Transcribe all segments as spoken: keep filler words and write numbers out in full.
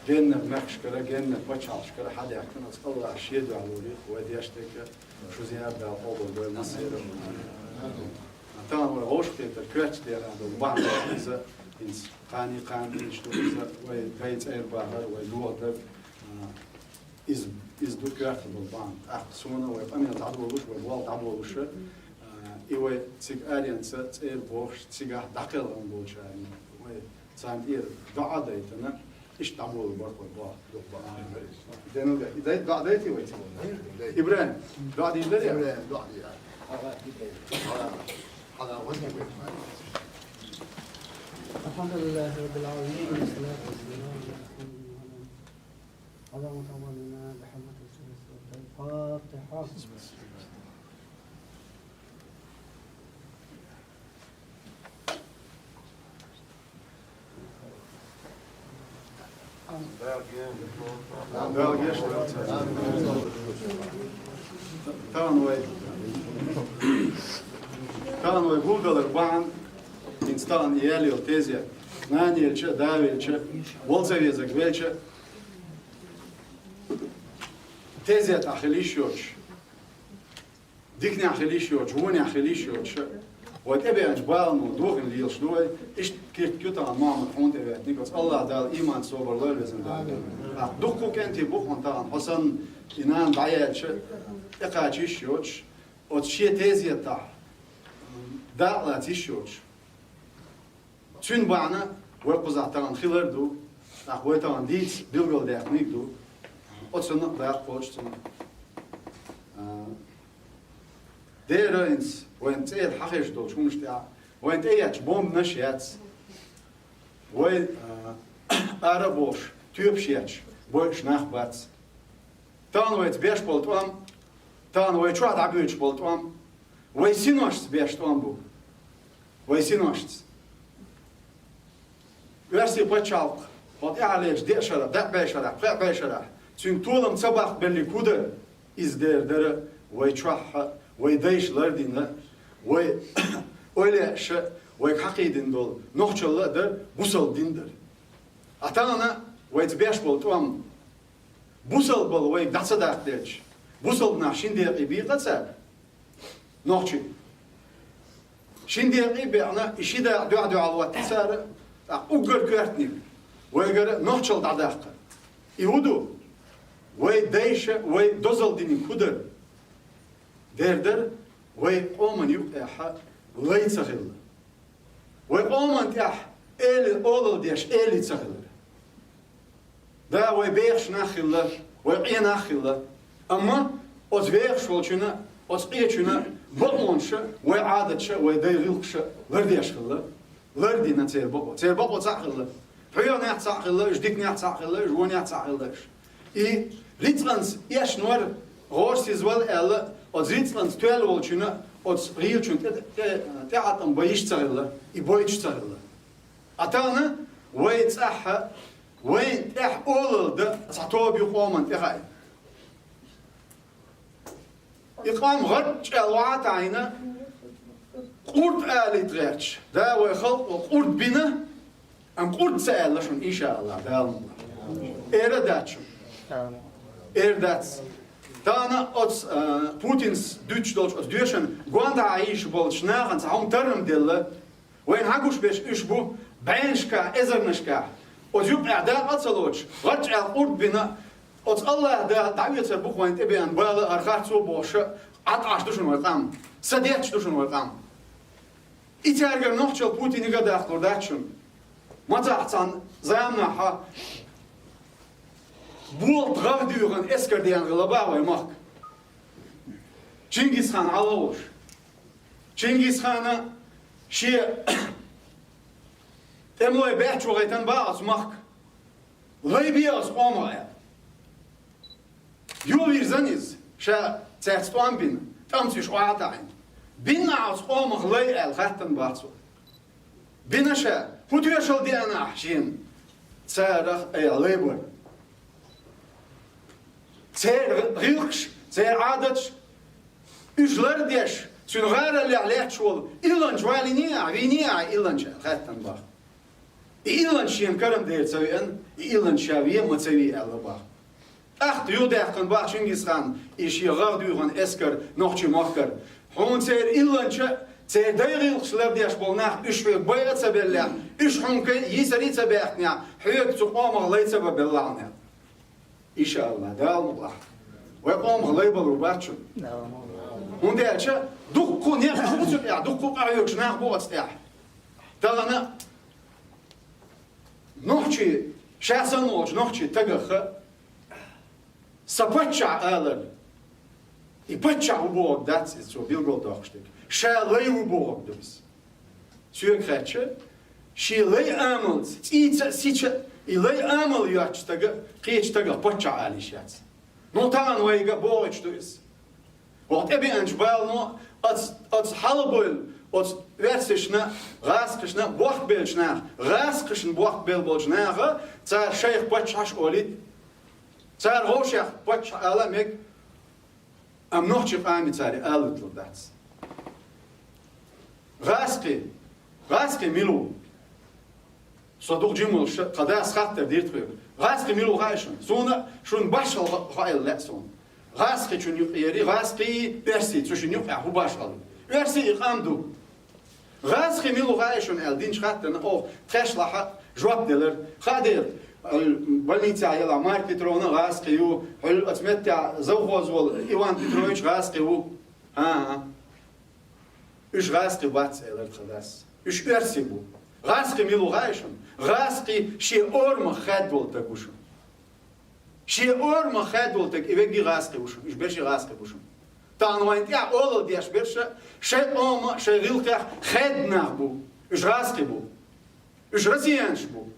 Геннара мехкашкара, геннара пачхьалкхашкара хьадаьхкина оцу АллахӀа шен дуьхьа лур ю вай деш дерг, шу зиярат Дала къобалдойла массеран. Тахана вай вовшахкхетар коьртачу декъехь долу бахьана иза, хӀинца кхана, кхана дийцича ду иза, вай дай цӀера бахар, вай догӀа дар, а, иза, иза ду коьрта долу бахьана. ТӀаккха суна вай къамел дӀадолуш, вай болх дӀаболуш, а, и вай цига аренца цӀера бохуш, цигахь дӀакхелхина болчарна вай царна тӀера доӀа а дайтина, иштта дӀаболу бархӀ вай боху дукха бакъ. Денал дай, и дай, доӀа дайти вай цига? ИбрахӀим, доӀа дийр дара? ИбрахӀим, доӀа дийр. الحمد لله رب العالمين، والصلاة والسلام على رسول الله. اللهم تقبل منا بحرمة رسول الله. الفاتحة. Тахана вай, тахана вай гулдалар бахьана, хӀинца тахана яьлла йолу тезет, нана елча а, да велча а, валла ца везарг велча а, тезетахь хила йиш йоцуш, диканехь хила йиш йоцуш, вонехь хила йиш йоцуш, вай тӀебеанчу балано дохийна лелаш ду вай, иштта киртиг ю тахана Мухьаммад хьуна тӀе веттинарг, оцу АллахӀа Дала ийман, собар лойла, везан Дела. Амин. ТӀаккха дуккха кӀентий бу хьуна тахана, хьо санна и нана дӀаяьлча, тӀекхача йиш йоцуш, оцу шен тезетахь дакъа лаца йиш йоцуш. Цуьнан бахьана вай кхузахь тахана хилар а ду, тӀаккха вай тахана дийца билгалдаьккхинарг а ду. Оцунна а дакъа кхочу цунах. А, дера хӀинца вайна цӀера хьахезаш долчу хӀуманаш тӀехь вайна тӀеетташ бомбанаш яц. Вай, а, ара а бохуш, тоьпаш етташ бойуш нах бац. Тахана вайца беш болу тӀом, тахана вай чохь дӀабоьдуш болу тӀом, вай синошца беш тӀом бу. Вай синошца. Оьрсийн пачхьалкх, хьо тӀаьхьарлерчу деа шарахь, деа бӀе шарахь, пхеа бӀе шарахь, цуьнга толам ца баккха беллиг хӀун дара? Иза дера дара вай чохь а, вай дайша лардина, вай ойлаьаша, вайга хьакхийдина долу нохчалла а дара, бусалба дин дара. А тахана вайца беш болу тӀом, бусалбалла вайга дӀа ца даккхадерча, бусалба нах шина декъе бийкъа цара? Нохчий. Шина декъе а беана, и ши дакъа дуьхь-дуьхьал лотта цара, тӀаккха уггар коьртаниг вайгара нохчалла дӀадаккха. И хӀун ду? Вай дайша, вай дозалла диниг хӀун дара? Дера дара, вай къоман юкъехь лай ца хилла. Вай къоман тӀехь эли, олалла деш эли ца хилар. Да, вай бехаш нах хилла, вай къен нах хилла. Амма оцу вехаш волчунна, оцу къечунна бакъонаша, вай Ӏадаташа, вай дай гӀиллакхаша лардеш хилла. Лардина церан бакъо. Церан бакъо цхьаъ хилла. ХьоьгӀанехь цхьаъ хилла уьш, диканехь цхьаъ хилла уьш, вонехь цхьаъ хилла уьш. И рицкъанца эшнор гӀорасизвала аьлла, оцу рицкъанца тоьлла волчунна оцу гӀийлачун тӀе, тӀе, тӀеӀаткъам бан йиш ца хилла, и бойтуш ца хилла. А тахана вай цӀахь, вайн тӀехь олалла дан цхьа тоба ю къоман тӀе хаийна. И къам гӀарчӀ аьлла охьа а таӀийна, къурд алийта гӀерташ. Да, вай халкъо къурд бина, амма къурд ца аьлла шуна, иншааллахӀ, Дала мукъ лахь. Эр а дац шуна. Эр дац. Тахана оцу, а, Путинс дуьтуш долчу оцу доьшан гондахьа йийшаш болчу нахана цхьа хӀума таррам делла, вайна хьагуш берш уьш бу бӀеннашкахь, эзарнашкахь. Оцу юкъехь дакъа а ца лоцуш, гӀарчӀ аьлла къурд бина, оцу АллахӀа Дала дӀаоьцур бу-кх вайна тӀебеана бала, хӀара харцо а бохуш, Ӏад Ӏаш ду шуна вай къам. Са детташ ду шуна вай къам. И цаьргара нохчалла Путинга а даккхалур дац шуна. Мацахь цхьана заманахь болат гӀагӀ дуьйхина эскар деана хилла бах вай махка. Чингисхан хьалха а волуш. Чингисхана шен тӀемалой баьчча вахийтина бах оцу махка. Лай бе оцу къомах аьлла. Юха вирзина иза, ша цаьрца тӀом бина, тӀамца уьш охьа а таӀийна. Бина ахь оцу къомах лай аьлла хаьттина бах цо. Бина ша, хӀун тоьшалла деана ахь шена? Царах айхьа лай бара. Церан гӀиллакхаш, церан Ӏадаташ, уьш лардеш, цуьнан гӀаролехь лаьтташ волу илланча валийний ахь, вийний ахь илланча аьлла хаьттина бах. И илланча шена карам дера ца веана, и илланча ша ве а ма ца ве аьлла баха. ТӀаккха юхадаьккхина баха Чингисхана и шен гӀагӀ дуьйхина эскар нохчий махкара. Хьуна церан илланча, церан дай гӀиллакхаш лардеш болу нах, уьш хьоьга байа а ца беллехь, уьш хьуна кхин йийсаре а ца баьхкинехь, хьоьга цу къомах лай ца бан беллахьа. Иншаалла, Дала мукъалахь. Вай къомах лай балур бац шуна. ХӀунда аьлча дуккха а некъаш бу цу тӀехь, дуккха а къахьоьгуш нах бу оцу тӀехь. Тахана нохчий, ша санна волчу нохчий тагах сан паччахь алар, и паччахь ву бохург дац иза цо билгал доккхуш дерг. Ша лай ву бохург ду иза. Соьга хаьттича, шен лай амалца, цӀийца а, сица а, и лай амал йоцучу стага, кхечу стагах паччахь ала йиш яц. Ну, тахана вайга бохуьйтуш ду иза. Оха тӀебеанчу балано оцу, оцу хьалабевлла, оцу оьрсашна, гӀазкхашна бохк беллачу наха, гӀазкхашна бохк белла болчу наха, цара шайх паччахьаш олийта, цара вовшех паччахь ала а мега, амма нохчийн къоме цара и ала луьтталур дац. ГӀазкхи, гӀазкхи мила ву? Со дукха жима волуш, тхан дас хаттар дира тхоьга. ГӀазкхи мила ву хаьа шуна? Суна шуна башхалла хо-, хоийла лаьа суна. ГӀазкхичун юкъера, гӀазкхий, оьрсий, цу шинна юкъехь хӀун башхалла? Оьрсий и къам ду. ГӀазкхи мила ву хаьа шуна аьлла динчу хаттарна оха тхаьш лахьа жоп делира. Хаа дера, больницехь елахь Марья Петровна гӀазкхи ю, хӀуьлла оцу меттехь завхоз волу Иван Петрович гӀазкхи ву. ХӀан-хӀа. Уьш гӀазкхи бац, элира тхан дас. Уьш оьрсий бу. ГӀазкхи мила ву хаьа шуна? ГӀазкхи шен орамах хаьдда волу стаг ву шуна. Шен орамах хаьдда волу стаг, и верг а гӀазкхи ву шуна. Уьш берш а гӀазкхи бу шуна. Тахана вайна тӀехь олалла деш берш а шайн къомах, шайн гӀиллакхех хаьдда нах бу. Уьш гӀазкхи бу. Уьш россиянаш бу.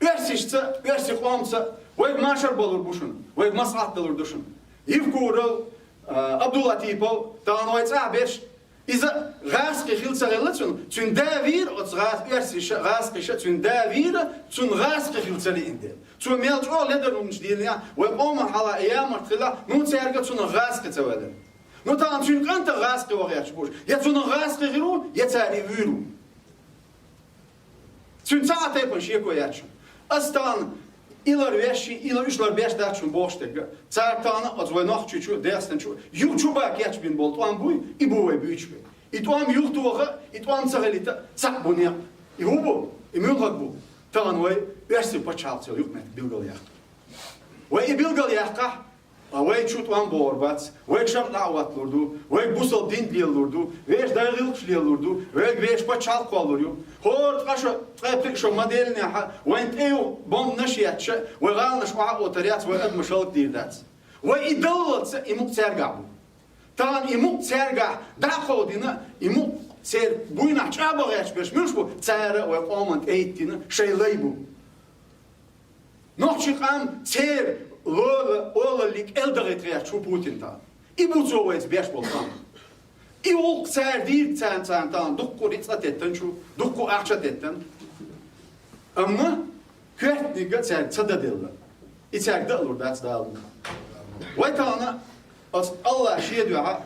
Оьрсашца, оьрсийн къомца вайга машар балур бу шуна, вайга маслаӀат далур ду шуна. Евкуров, а, Абдулатипов, тахана вай цӀахь берш, иза гӀазкхи хила ца гӀелла цунна, цуьнан да вийра оцу гӀаз-, оьрсаша, гӀазкхаша, цуьнан да вийра, цунна гӀазкхи хила ца лиъна дела. Цо мел чӀогӀа ледара хӀуманаш дийцинехь, вай къоман хьала ямарт хилахь, ну, цаьрга цунах гӀазкхи ца ваьлла. Ну, тахана цуьнан кӀантах гӀазкхи ван гӀерташ бу уьш. Я цунах гӀазкхи хир ву, я цара и вуьйр ву. Цуьнан цхьа а тайпана шеко яц шуна. Ас тахана и лар веш, и лар, уьш лар беш дац шуна бохуш дерг. Цара тахана оцу вай Нохчийчу, ДегӀастанчу, юха чу бан кечбина болу тӀом буй, и бу вай буьйцуш берг. И тӀом юхатоха, и тӀом ца хилийта цхьаъ бу некъ. И хӀун бу? И муьлхарг бу? Тахана вай оьрсийн пачхьалкхаца йолу юкъаметтиг билгалъяккха. Вай и билгалъяьккхахь, ткъа вай чу тӀом богӀур бац, вайга шарӀ дӀа а хӀотталур ду, вайга бусалба дин лелалур ду, вешан дай гӀиллакхаш лелалур ду, вайга вешан пачхьалкх кхоллалур ю. ХӀора ткъа шо, ткъе пхиъ шо ма деллинехь, вайна тӀе юха бомбанаш етташ, вай гӀаланаш охьа а оттар яц, вай адамаш хӀаллакдийр дац. Вай и даллалц и мукъ цаьргахь бу. Тахана и мукъ цаьргахь дӀа а кховдийна, и мукъ церан буйнахь чӀагӀбан гӀерташ берш муьлш бу? Цара вай къоман тӀехӀиттийна шайн лай бу. Нохчийн къам церан лола, олаллин кӀел дахийта гӀерташ ву Путин тахана. И бу цо вайца беш болу къам. И гӀуллакх цара дийриг царна, царна тахана дуккха а рицкъ а теттанчу, дуккха а ахча а теттан. Амма коьртаниг а цаьрга ца дан делла. И цаьрга дан а лур дац Дала. Вай тахана оцу Аллах шен дуьхьа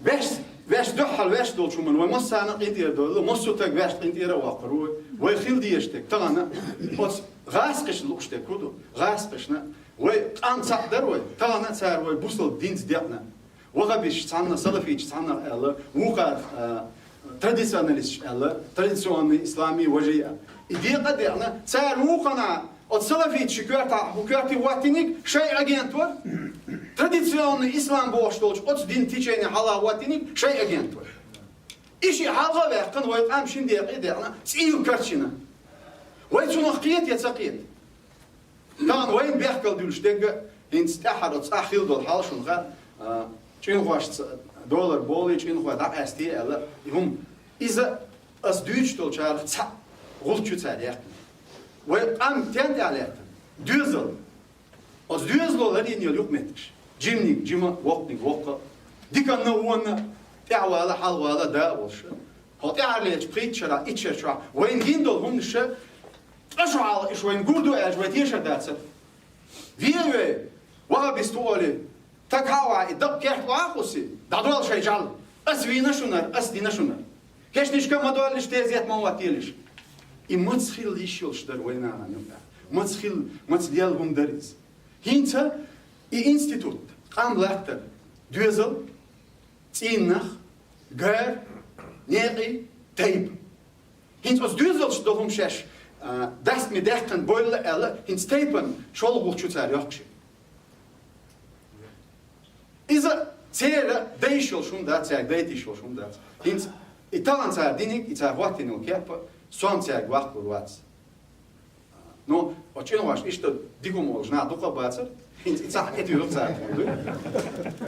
ваьш, ваьш дуьххьал ваьш долчу хӀуманна вай массарна а къинтӀера довлла, массо а стаг ваьшна къинтӀера а воккхур ву вай. Вай хила дезаш дерг тахана оцу гӀазкхашна лууш дерг хӀун ду? ГӀазкхашна вай къам цхьаъ дара вай, тахана а цара вай бусалба динца декъна. Ваххабисташ цхьанна, салафиташ цхьанна аьлла, вукхара, а, традиционалисташ аьлла, традиционный ислами вожий а. И декъа а декъна, цара вукхана оцу салафитийн коьртахь, хӀун коьрте хӀоттийниг шайн агентура, традиционный ислам бохуш долчу оцу дин течени хьалха хӀоттийниг шайн агентура. И шиъ хьалха а ваьккхина, вай къам шина декъе а декъна, цӀийла карчийна. Вай цунах кхета я ца кхета? Тахана вайна бехкал дуьллуш дерг а, хӀинца тӀаьххьара оцу цӀахь хилла долу хьал шуна хаьа, а, чӀинхошца долар болий, чӀинхой дӀакъаьстий аьлла, и хӀума. Иза ас дуьйцуш долчарах цхьаъ гӀулч ю цара яьккхина. Вай къам стенна тӀехь лаьттина? Доьзал. Оцу доьзало ларйина йолу юкъаметтигаш. Жиманиг жима, воккханиг воккха. Диканна а, вонна а, тӀаьхьавала, хьалавала, да а волуш. Хьо тӀаьхьарлерчу пхийтта шарахь, итт шар чохь вайна гина долу хӀуманаш ткъа шо хьалха иш вайна гур ду аьлча, вай тешар дацара. Ве а вей, ваххабист ву олий, стаг хьа а вахьа, и дакъа керт охьа а кхуссий, дӀадолла шайн жӀаьла. Ас вийна шунара, ас дина шунара. Кешнашка ма доаллалаш, тезет ма оттаделаш. И маца хила йиш йолаш дар вайна юкъа. Маца хила, маца лелаш хӀама дар из. ХӀинца и институт къам латтар: доьзал, цӀийннах, гар, некъий, тайпа. ХӀинца оцу доьзалшца долу хӀума шаьш, а, дастаме даьккхина бойла аьлла, хӀинца тайпана шолгӀа чу цара йоккхуш. Иза церан дайша йолуш хӀума дац, цаьрга дайта йиш йолуш хӀума дац. ХӀинца и тахана цара диниг, и цара хӀоттийна йолу кеп а сом цаьрга ваккхалур вац. Ну, оцу чӀингӀошна иштта дика хӀума олуш нах дукха а бацара, хӀинца и цхьаъ тӀетуьйхира цара, дуй?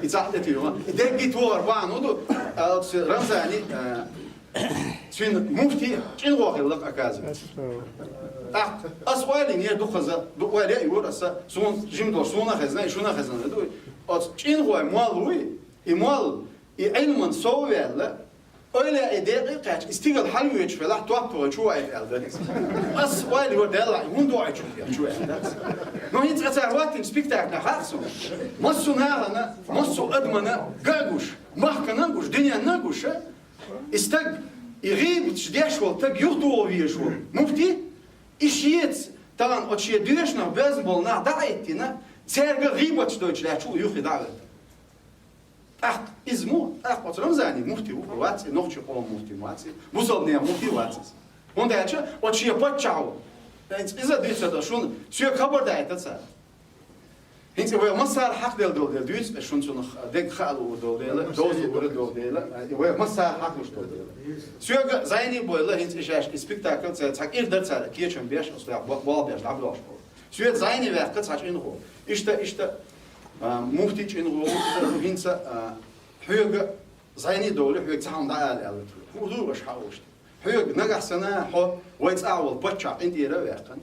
И цхьаъ тӀетуьйхира. И дерриге а тохар бахьана хӀун ду, а, оцу Рамзане, а, цуьнан муфти чӀингӀо хилла, оказывается. ТӀаккха ас ойла йинера дукхаза, ду ойла йора аса, суна жима долуш, суна а хезна, и шуна а хезна, дуй? Оцу чӀингӀой молла вуй, и молла, и Ӏилман сов а ваьлла, ойла и декъе а кхаьчна, и стигала хьалавоьдуш велахь, топ тохий чу ваийта аьлла дара иза. Ас ойла йора, Делахь, хӀунда ваийта чу, чу аьлла дара иза. Ну, хӀинца цара хӀоттийна спектакль хаьа суна. Массо а нахана, массо а адамана ган а гуш, махкана а гуш, дуьненна а гуш, а? И стаг, и гӀийбаташ деш волу стаг, юхатоха везаш волу муфти, и шеца тахана оцу шен доьшнах боьзна болу нах дӀа а хӀиттийна, цаьрга гӀийбаташ дойтуш лаьтташ ву юххе дӀа а хӀиттийна. ТӀаккха иза мо, тӀаккха оцу Рамзане муфти ву, вац и, нохчийн къоман муфти вац и, бусалбанийн муфти вац иза. ХӀунда аьлча оцу шен паччахьо, иза, иза дуьйцур ду шуна, соьга хабар даийтина цара. ХӀинца вай массара хьакъ делла долу дела дуьйцу, ас шуна цунах дерг хаа луур долу дела, довза луур долу дела, вай массара хьакъ луш долу дела. Соьга зӀене а бойла, хӀинца и шаьш и спектакль цара, цхьа кӀира дара цара кечам беш, оцу тӀехь бо-, болх беш дӀабоьлхуш болу. Соьца зӀене ваьккхина цхьа чӀингӀо. Иштта, иштта, а, муфти чӀингӀо ву, иза ву хӀинца, а, хьоьга зӀене а довлий, хьоьга цхьа хӀума дӀаала аьлла. ХӀун ду аша хьаоьшу? Хьоьга нагахь санна хьо вай цӀахь волу паччахь къинтӀера а ваьккхина,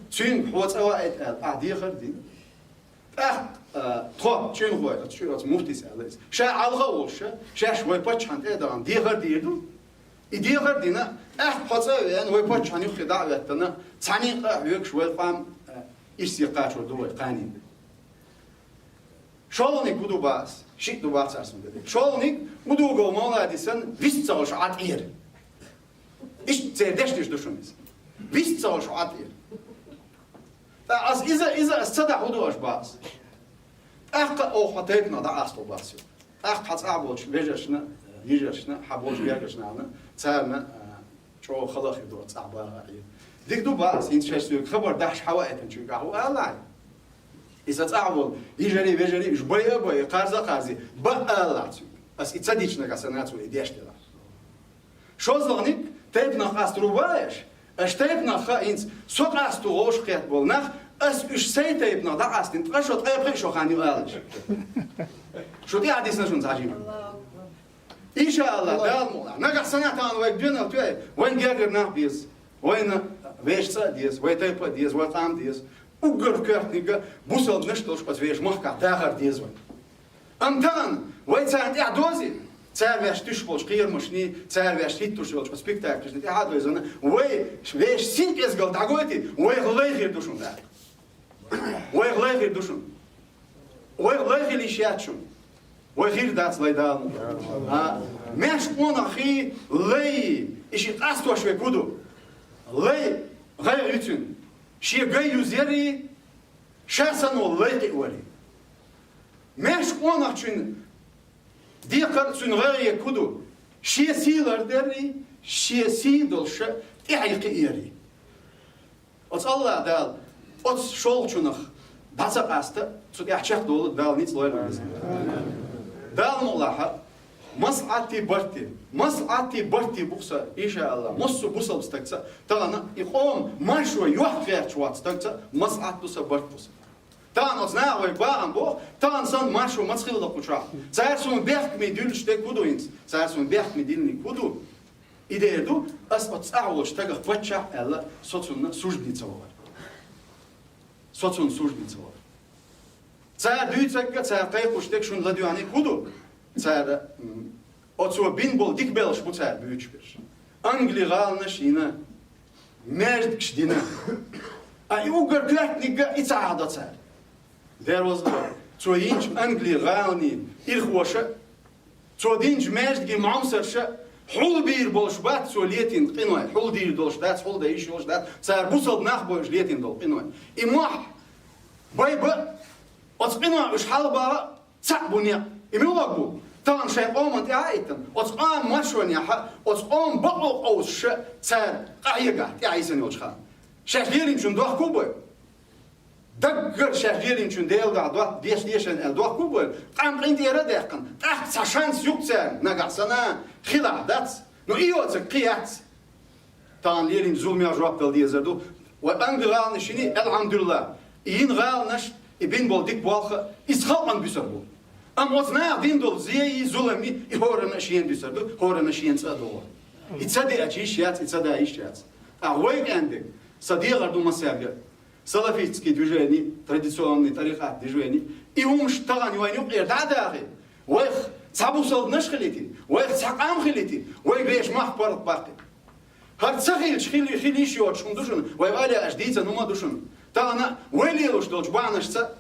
цуьнга хьо цӀа ваийта аьлла, ахь дехар а дина. ТӀаккха, а, тхо, чӀингӀой, оцу чу-, оцу муфтис аьлла иза, ша хьалха а волуш, шаьш вай паччахьна тӀе а дахана, дехар а дийр ду. И дехар а дина, тӀаккха хьо цӀа а веана, вай паччахьна юххе дӀа а хӀоьттина, цхьаьнаккха а хьоьгуш вай къам, а, иштта кхачор ду вай кханенга. ШолгӀаниг хӀун ду боху ас? Шиъ ду боху цара суна дерг. ШолгӀаниг, Удугов Мовладис санна, вист ца хуьлуш Ӏад Ӏийр. Иштта церан дешнаш ду шуна иза. Вист ца хуьлуш Ӏад Ӏийр. Ткъа ас иза, иза ас ца дахь хӀун ду аша боху ас? ТӀаккха оха хьо тайпанах дӀакъасто боху ас. ТӀаккха хьан цӀахь болчу вежаршна, йижаршна, хьан болчу гергарчу нахана, царна, а, чӀогӀа хала хир ду, цӀахь баха а Ӏийр. Дика ду боху ас, хӀинца шаьш соьга хабар дахьаш хьаваийтинчуьнгахь хӀун ала ахь? Иза цӀахь волу йижарий, вежарий, уьш байа а байа, кхарза а кхарзий, баа ала ахь цуьнга. Ас и ца дича нагахь санна цо и деш делахь. ШолгӀаниг, тайпанах къастор боху аша? Аша тайпанах хаа хӀинца, со къасто гӀош кхетта болу нах, ас уьш сайн тайпанах дӀакъастийна, ткъа шо ткъе пхи шо хан ю ала аша. Шу тӀаьхьа дисна шуна цхьа жима. Иншаалла, Дала мукъ лахь. Нагахь санна тахана вайга доьналла тоьий, вайна гергара нах беза, вайна вешан цӀа а деза, вай тайпа а деза, вай къам а деза. Уггар коьртаниг бусалбанаш долуш оцу вешан махкахь дахар деза вайна. Амма тахана вай царна тӀаьхьа дозий, цара вешан туьйсуш болчу кхерамашний, цара вешан хӀиттош йолчу спектакльшна тӀаьхьа а дозана, вай вешан синкъезгал дӀагойтий, вайх лай хир ду шуна. Вайх лай хир ду шуна. Вайх лай хила йиш яц шуна. Вай хир дац лай, Дала мукъ лахь. А, маьрша къонахий, лай, и шиъ къастош верг хӀун ду? Лай гӀайгӀа ю цуьнан. Шен гай юзаярий, ша санна волу лай кхиаварий. Маьрша къонахчун декхар а, цуьнан гӀайгӀа хӀун ду? Шен сий лардарий, шен сий долуш тӀаьхье кхиарий. Оцу АллахӀ Дала оцу шолгӀачунах дӀа ца къаста, цу тӀехь чекхдолу Дала ницкъ лойла веза. Дала мукъ лахь, маслахьатти барти, маслахьатти барти бу-кх сан, иншааллахӀ, массо а бусалба стагца, тахана и къоман маршо йохка гӀерташ воцу стагца маслахьат ду сан, барт бу сан. Тахана оцу наха вайга бахам боху, тахана санна маршо маца хилла кху чохь. Цара суна бехкаме дуьллуш дерг хӀун ду хӀинца? Цара суна бехкаме диллиниг хӀун ду? И дера ду, ас оцу цӀахь волчу стагах паччахь аьлла, со цунна суждане ца вахара. Со цунна суждане ца вахара. Цара дуьйцург а, цара кхайкхош дерг шуна ладоьгӀнарг хӀун ду? Цара, м, оцо бина болу дика белхаш бу цара буьйцуш берш. Англи гӀаланаш йина, маьждигаш дина. А и уггар коьртаниг а и ца Ӏадо цара. Дера ваза, цо йинчу Англи гӀаланийн ирхоша, цо динчу маьждигийн мӀомсарша, Хьулбийр болуш бац цо летийна къиной, хьулдийр долуш дац, хьулда йиш йолуш дац, цара бусалба нах бу уьш летийна долу къиной. И мохь байба, оцу къиной уьш хьалабаха, цхьаъ бу некъ. И муьлхарг бу? Тахана шайн къоман тӀаьхьа а иттина, оцу къоман маршонехьа, оцу къоман бакъо къовсуша цара къахьегахь тӀаьхьа йисина йолчу хана. Шаьш лелийначун дохко а бой. Даггара шаьш лелийначун Делан дуьхьа дот-, деш дешан аьлла дохко а бой. Къам къинтӀера а даьккхина, тӀаккха цхьа шанс юкъ царна, нагахь санна хилахь дац. Ну, и йоцург кхин яц. Тахана лелийначу зуламех жоп дала дезар ду. Вай къанга гӀаланаш йиний, алхьамдулиллахӀ, и йина гӀаланаш, и бина болу дика болх, иза халкъана буьсур бу. Амма оцу наха дина долу зен, и зулам, и хӀоранна шена буьсур ду, хӀоранна шена цӀа а догӀур. И ца деача йиш яц, и ца да йиш яц. Ткъа вай кӀентий, сан дегӀар ду массаьрга, салафитский движение, традиционный тӀарикъат движение, и хӀумаш тахана вайна юкъера дӀа а дахий, вайх цхьа бусалбанаш хилийта, вайх цхьа къам хилийта, вай беш мохь паргӀат баккхий. ХӀара ца хилча, хила, хила йиш йоцуш хӀума ду шуна, вай вале аша дийцина хӀума ду шуна. Тахана вай лелош долчу бахьанашца,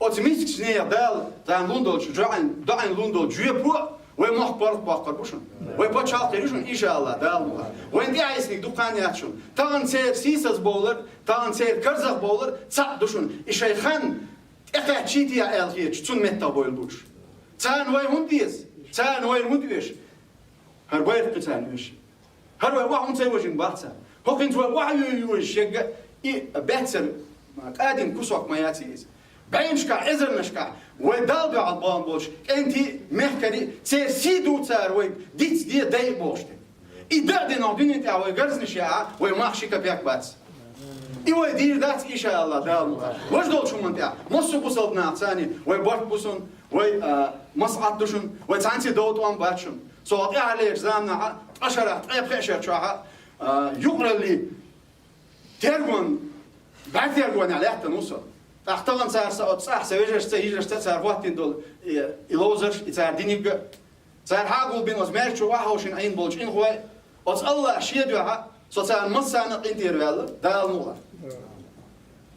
оцу мискачу нехан Дала тахана лун долчу жоьӀан, доӀина лун долчу жоьпо, вай мохь паргӀат боккхур бу шуна. Вай пачхьалкх хир ю шуна, иншааллахӀ, Дала мукъ лахь. Вайн тӀаьхьа йисиниг дукха хан яц шуна. Тахана церан сийсаз бовлар, тахана церан карзах бовлар цхьаъ ду шуна. И шайн хан тӀекхаьччийтехьа аьлла хеташ, цунна меттах бовла бу уьш. Царна вай хӀунда деза? Царна вайна хӀунда оьшу? ХӀара байракх кхин царна оьшу. ХӀара вай охьа хӀунда ца йожийна бац царна? ХӀокхуьнца вай охьа йо-, йожуш ерг и баьццара кӀадина кусок ма яц иза. БӀеннашкахь, эзарнашкахь вай Далла дуьхьал бахана болчу кӀентий, мехкарий, церан сий ду цара вайга диц де, дай а бохуш дерг. И дан а дина, дуьнен тӀехь вай гарзнаш яхьа, вай мах ши капек бац. И вай дийр дац, иншааллахӀ, Дала мукъ лахь. Важа долчу хӀуманна тӀехь, массо а бусалба нах царний, вай барт бу шуна, вай, а, маслаӀат ду шуна, вай цхьаьнций дов тӀом бац шуна. Со тӀаьхьарлерчу заманахьа, ткъа шарахь, ткъе пхеа шар чохьа, а, юкъараллий тергон, бӀаьртергонехь лаьттина ву со. ТӀаккха тахана цара сан оцу цӀахь сан вежаршца, йижаршца цара хӀоттийна долу, и, и ловзарш, и цара диниг а. Цара хьагулбина оцу маьждиг чу охьаховшийна Ӏийна болчу къинхой, оцу АллахӀа шен дуьхьа со царна массарна а къинтӀера ваьлла, Дала мукъ лахь.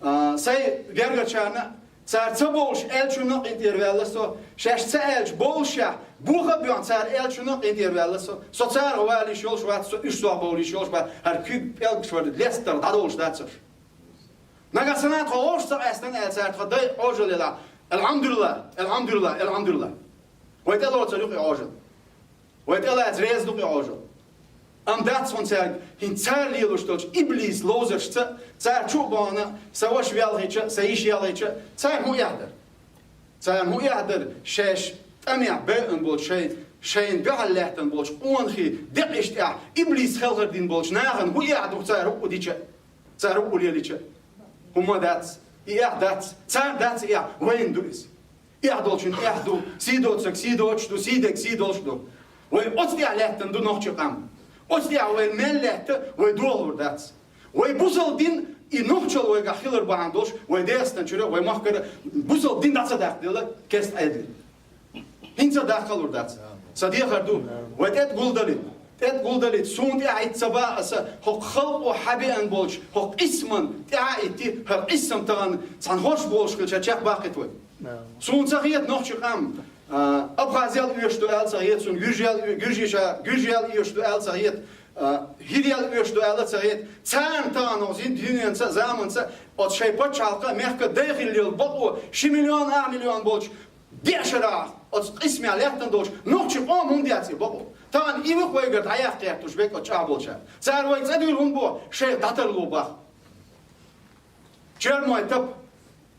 А, сайн гергарчарна а, цара ца бовлуш аьллачунна а къинтӀера ваьлла со, шаьш ца аьллачу бовлушехь, боха а боьхна цара аьллачунна а къинтӀера ваьлла со, со царах вала йиш йолуш вац, со уьш сох бовла йиш йолуш бац, хӀара куьг пӀелгаш вара лестар дӀадовлуш дац аша. Нагахь санна тхо вовшах ца къаьстина аьлла, цара тхан дай Ӏожалла елахь, алхьамдулиллахӀ, алхьамдулиллахӀ, алхьамдулиллахӀ. Вай тӀелоцур ю-кх и Ӏожалла. Вай тӀелаца реза ду-кх и Ӏожалла. Амма дац хьуна цаьрга, хӀинца цара лелош долчу иблис ловзаршца, цара чу а бахана, сан ваша велхича, сан йиша елхича, царна хӀун эхь дара? Царна хӀун эхь дара, шаьш тӀамехь байина болчу шайн, шайна дуьхьал лаьттина болчу къонахий декъашна тӀехь иблис хелхар дина болчу нахана хӀун эхь ду цара хӀуъу дича? Цара хӀуъу лелича? ХӀумма дац. И эхь дац. Царна дац и эхь. Вайна ду иза. Эхь долчун эхь ду. Сий доцург сий доцуш ду. Сий дерг сий долуш ду. Вай оцу тӀехь лаьттина ду нохчийн къам. Оцу тӀехь вай мел лаьтта, вай дохалур дац. Вай бусалба дин и нохчалла вайгахь хилар бахьана долуш, вай ДегӀастан чуьра, вай махкара бусалба дин дӀа ца даккхаделла, керста Ӏедале. ХӀинца даккхалур дац. Сан дехар ду, вай тӀе гулдалийта. ТӀе гулдалийта. Суна тӀаьхьа итт ца бан аса, хӀокху халкъо хьабеана болчу хӀокху къийсаман тӀаьхьа а итти, хӀара къийсам тахана цхьана хорш болуш хилча чекхбаккхийта вай. Суна ца хета нохчийн къам, а, Абхазел оьшуш ду аьлла ца хета, суна гуьржел, гуьржиша, гуьржел оьшуш ду аьлла ца хета, а, хӀирел оьшуш ду аьлла ца хета. Царна тахана хӀокху зин-, дуьненца, заманца оцу шайн пачхьалкха, мехка дай хилла йолу бакъо ши миллион, ах миллион болчу деа шарахь оцу къийсамехь лаьттина долчу нохчийн къоман хӀунда яц и бакъо? Тахана и вуьх вайгара дӀаяккха гӀерташ верг оцу чӀагӀболчара. Цара вайга цӀа дуьйла хӀунда боху, шайх дӀатарло баха. Чермой Тапа,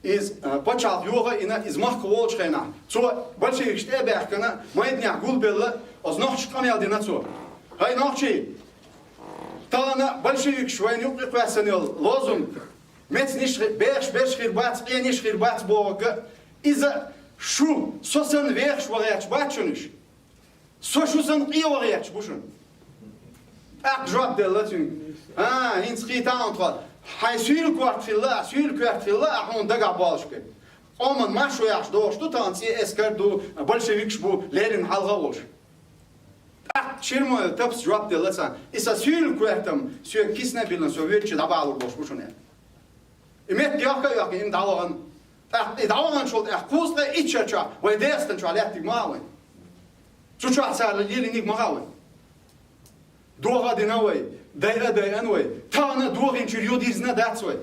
иза, а, пачхьалкх йоха а йина, иза махка волчу хенахь, цо большевикаш тӀе а баьхкина, майданехь гулбелла, оцу нохчашка къамел дина цо. ХӀай нохчий! Тахана большевикаш вайна юккъе кхоьссина йолу лозунг, мецниш хи-, бехаш берш хир бац, къениш хир бац бохург, иза шу, со санна вехаш ван гӀерташ бац шуна уьш. Со шу санна къен ван гӀерташ бу шуна. ТӀаккха жоп делла цуьнга. А, хӀинца кхийтта хьуна тхо. Хьайн суьйла корта хилла, суьйла коьрта хилла, а хьуна дагахь боллуш берг. Къоман маршо яхаш дохуш ду, тахана цӀе эскар ду, большевикаш бу, Ленин хьалха а волуш. ТӀаккха Чермоев Тапас жоп делла царна. И сан суьйла коьртам соьга кисана а биллина, со воьдучу дӀабахьалур болуш бу шуна аьлла. И метта йохка а йохкина, и дӀавахана. ТӀаккха и дӀаваханчул тӀаьхьа кхузткъе итт шар чохь вай ДегӀастан чохь лаьттиг ма хаьа вайна. Цу чохь цара лелийниг ма хаьа вайна. ДогӀа дина вай, дайа дайан вай, тахана догӀинчуьра юдирзина дац вай.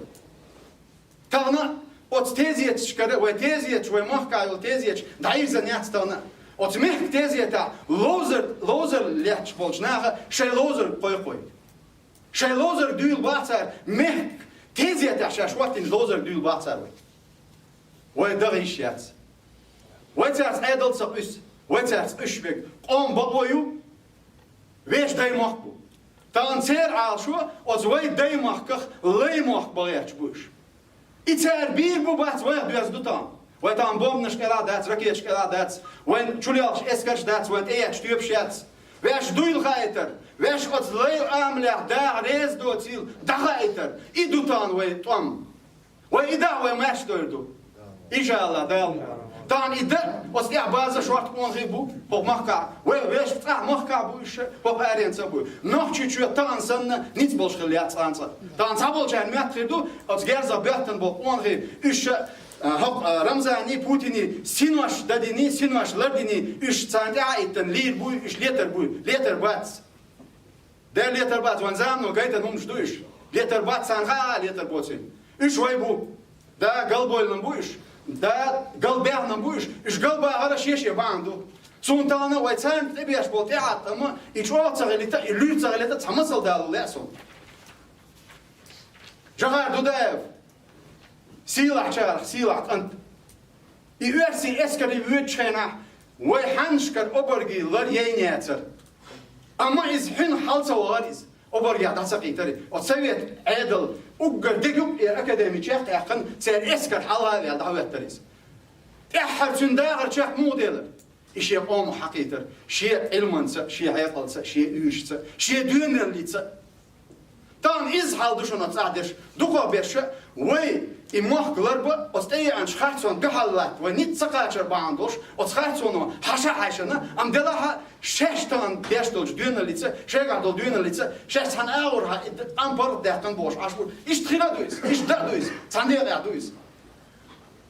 Тахана оцу тезеташкара, вай тезеташ, вай махка йолу тезеташ дӀаирзина яц тахана. Оцу мехкан тезетахь ловзар, ловзар летташ болчу наха шайн ловзар кхойкхой. Шайн ловзар дуьйла бац цара, мехкан тезетахь шаьш хӀоттийна ловзар дуьйла бац цара вай. Вай даха йиш яц. Вай цаьрца Ӏедал ца къуьсу, вай цаьрца къуьсуш берг къоман бакъо ю, вешан даймохк бу. Тахана церан Ӏалашо оцу вай даймахках лаймохк бан гӀерташ бу уьш. И цара бийр бу бац, вайх доьзна ду тахана. Вай тахана бомбанаш кӀелахь дац, ракеташ кӀелахь дац, вайн чулелхаш эскарш дац, вайн тӀеетташ тоьпаш яц. Ваьш дуйла хаийтар, ваьш оцу лай амалехь даха реза доцийла дӀахаийтар. И ду тахана вай тӀом. Вай и даха вай маьрша дойр ду. Иншалла, Дала. Тахана и дан, оцу тӀехь база шорта къонахий бу, хӀокху махкахь. Вай вешан цӀахь махкахь бу уьш, хӀокху аренца бу. Нохчийчоь тахана санна, ницкъ болуш хилла яц цкъа а. Тахана цхьаболчарна моьтту хир ду, оцу герзах боьттина болу къонахий, уьш ша, а, хӀокху, а, Рамзанний, Путинний синош дадиний, синош лардиний, уьш царна тӀе а иттина, лийр буй, уьш летар буй, летар бац. Дера летар бац, вайн замано гайтина хӀуманаш ду уьш. Летар бац, царна хаа летар боцийла. Уьш вай бу. Да, галбевлла бу уьш. Да, галбаьхна бу уьш. Уьш галбахар шен-шен бахьана ду. Цунна тахана вай царна тӀебеш болу тӀеӀаткъам, и чӀогӀа ца хилийта, и луьра ца хилийта, цхьа масал дала лаьа суна. Джохар Дудаев. Сийлахьчарах сийлахь кӀант. И оьрсийн эскаре воьдучу хенахь вай хьаннашкара обаргийн лар яйна яцара. Амма иза хьуьнах хьала ца вахара иза. Обаргех дӀа ца кхийтара. Оцу совет Ӏедал уггар дерг ю и академи чекх а яьккхина, церан эскар хьалха а ваьлла дӀахӀоьттара иза. ТӀаьххьара цуьнан дахар чекх муха делара? И шен къомах хьакхийтара, шен Ӏилманца, шен хьекъалца, шен уьйрашца, шен доьналлица. Тахана изза хьал ду шуна оцу цӀахь дерш. Дукхахберш вай и мохк ларба, оцу тӀееанчу харцонна дуьхьал латта, вай ницкъ ца кхачар бахьана долуш, оцу харцоно хьаша а хьаьшна, амма делахь а шаьш тахана деш долчу доьналлица, шайгахь долу доьналлица, шаьш цхьана агӀор хьан и д-, амма паргӀатдаьккхина бохуш Ӏаш бу. Иштта хир а ду иза, иштта а ду иза, цхьана декъехь ду иза.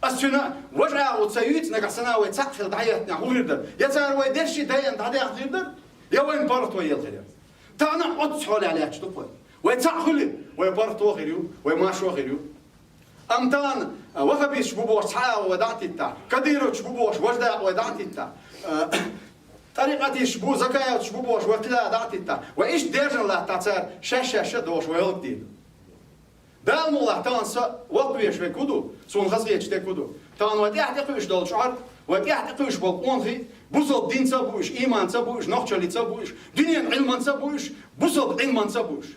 Ас цуьнан важа агӀо ца юьйцу, нагахь санна вай цхьаъ хилла дӀахӀоьттинехь хӀун хир дара? Я цара вай дерриш дайъина дӀадаьхна хир дара, я вайна паргӀато елла хир яра. Тахана оццу хьолехь лаьтташ ду-кх вай. Вай цхьаъ хуьлий, вай паргӀато хир ю, вай маршо хир ю. Амма тахана, а, ваххабисташ бу бохуш цхьа агӀо вай дӀа а титтахь, кадыровцаш бу бохуш важа дакъа вай дӀа а титтахь, а, тӀарикъатисташ бу, закаевцаш бу бохуш вай кхин дакъа дӀа а титтахь, вай иштта даьржина латтахь цара шаьш-шаьш а дохуш вай гӀалгӀа дийр ду. Дала мукъалахь, тахана со воккхавеш верг хӀун ду, суна хазахеташ дерг хӀун ду? Тахана вай тӀаьхьа тӀекхуьуш долчу Ӏар, вай тӀаьхьа тӀекхуьуш болу къонахий, бусалба динца а бу уьш, ийманца а бу уьш, нохчаллица а бу уьш, дуьненан Ӏилманца а бу уьш, бусалба Ӏилманца а бу уьш.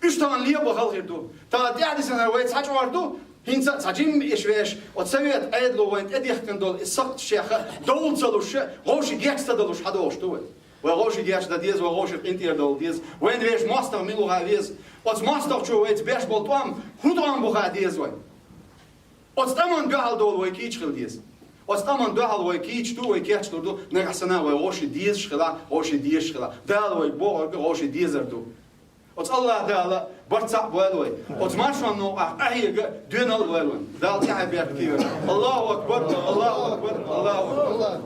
Уьш тахана лебан хала хир ду. Тахана тӀаьхьа дисинарг вай цхьа чкъор ду, хӀинца а цхьа жимма иш веш, оцу совет Ӏедало вайна тӀедихкина долу и сакхташ чекх довла ца луш, вовшийн геч ца далуш хьадогӀуш ду вай. Вай вовшийн геч дан деза, вай вовшийн къинтӀера довла деза. Вайна вешан мостагӀа мила ву хан веза. Оцу мостагӀчо вайца беш болу тӀом хӀун тӀом бу хан деза вай. Оцу тӀаман дуьхьал довла вай кийча хила деза. Оцу тӀаман дуьхьал вай кийча ду, вай кечлур ду, нагахь санна вай вовшийн дезаш хилахь, вовшийн дезаш хилахь. Дала вай бохург вовшийн дезар ду. Оцу АллахӀ Дала барт цхьаъ бойла вай. Оцу маршонна новкъахь къахьега доьналла а лойла вайн. Дала тӀаьхье беркате йойла. Аллаху акбар, Аллаху акбар, Аллаху акбар.